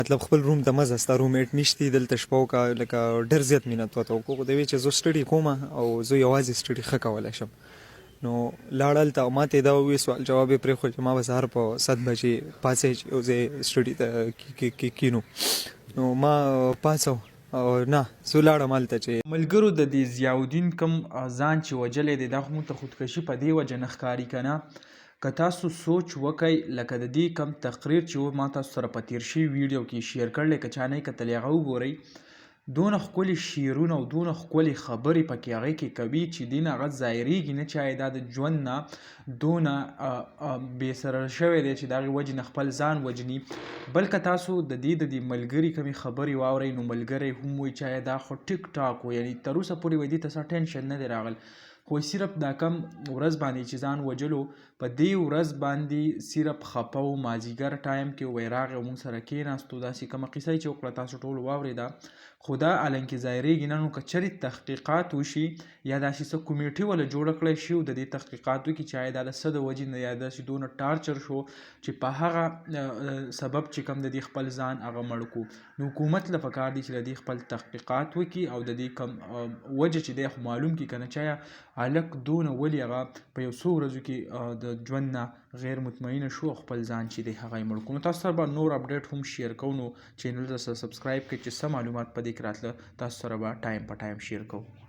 مطلب خپل روم ته مه ځه، ستا روم میټ نشتی، دلته شپه وکړه. لکه ډېر زیات منت ورته وکړو، خو دی وی چې زه سټډي کوم او زه یوازې سټډي ښه کولی شم. نو لاړ هلته او ماته یې دا ووی، سوال جواب یې پرېښود چې ما به سهار په 7 بجې پاڅوي چې یو ځای سټډي ته کینو. نو ما پاڅو او نه زه لاړم هلته چې ملګرو، د دې ضیاءالدین کوم ځان چې وژلی دی، دا خو موږ ته خودکشي په دې وجه نه ښکاري که نه. که تاسو سوچ وکئ، لکه د دې کوم تقریر چې و، ما تاسو سره په تیر شوي ویډیو کې شیر کړلی، که چا نه کتلی هغه وګورئ. دونه ښکلي شعرونه او دونه ښکلې خبرې پکې هغې کې کوي چې دین هغه ظاهریږي نه چې آیا دا د ژوند نه دونه بې سره شوی دی چې د هغې وجې نه خپل ځان وژني. بلکه تاسو د دې ملګري کومې خبرې واورئ، نو ملګری هم وایي چې آیا دا خو ټیک ټاک و، یعنی تر اوسه پورې وایي دې ته څه ټینشن نه دی راغلی، خو صرف دا کم ورځ باندې چې ځان وژلو، په دې ورځ باندې صرف خپه و. مازیګر ټایم کې وای راغی او موږ سره کېناستو. داسې کومه قصه یې چې وکړه، تاسو ټولو واورېده، خو دا حالانکه ظاهرېږي نه. نو که چېرې تحقیقات وشي یا داسې څه کمیټي وله جوړه کړی شي او د دې تحقیقات وکړي چې آیا دا د څه د وجې نه یا داسې دونه ټارچر شو چې په هغه سبب چې کوم د دې خپل ځان هغه مړ کو. نو حکومت له پکار دي چې د دې خپل تحقیقات وکړي او د دې کوم وجه چې دی خو معلوم کړي که نه، چې آیا هلک دونه ولې هغه په یو څو ورځو کې د ژوند نه غیر مطمئنه شو او خپل ځان چې دی هغه یې مړ کړو. نو تاسو سره به نور اپډیټ هم شیر کوو، نو چینل ته سبسکرایب کړئ چې څه معلومات په دې کې راتله، تاسو سره به ټایم په ټایم شیر کوو.